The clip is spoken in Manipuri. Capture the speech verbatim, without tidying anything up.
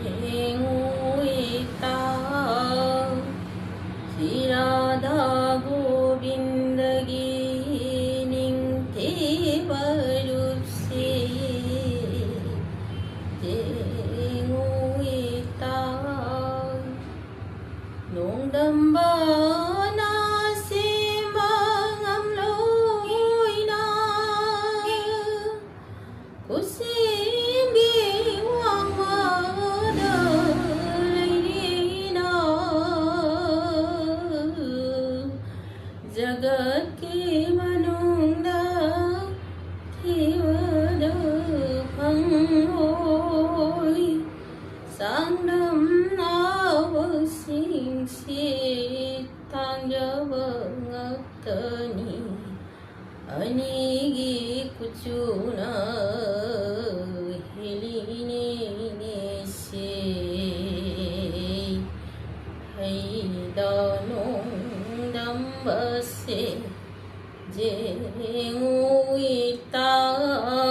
ꯌꯦꯡꯉꯨ ꯏꯇꯥꯎ, ꯁ꯭ꯔꯤ ꯔꯥꯙꯥ ꯒꯣꯕꯤꯟꯗꯒꯤ ꯅꯤꯡꯊꯤꯕ ꯔꯨꯞꯁꯤ꯫ ꯌꯦꯡꯉꯨ ꯏꯇꯥꯎ, ꯅꯣꯡꯗꯝꯕꯅ ꯁꯦꯝꯕ ꯉꯝꯂꯣꯏꯅ, ꯈꯨꯠꯁꯦꯝꯒꯤ ꯋꯥꯡꯃꯗ ꯂꯩꯔꯤꯅ, ꯖꯒꯠꯀꯤ ꯃꯅꯨꯡꯗ ꯊꯤꯕꯗ ꯐꯪꯂꯣꯏ꯫ ꯆꯥꯡꯗꯝꯅꯕꯁꯤꯡꯁꯤ ꯇꯥꯡꯖꯕ ꯉꯥꯛꯇꯅꯤ꯫ ꯑꯅꯤꯒꯤ ꯀꯨꯆꯨꯅ ꯍꯦꯜꯂꯤꯅꯦ ꯁꯦ꯫ ꯍꯩꯗ ꯅꯣꯡꯗꯝꯕꯁꯦ ꯌꯦꯡꯉꯨ ꯏꯇꯥꯎ꯫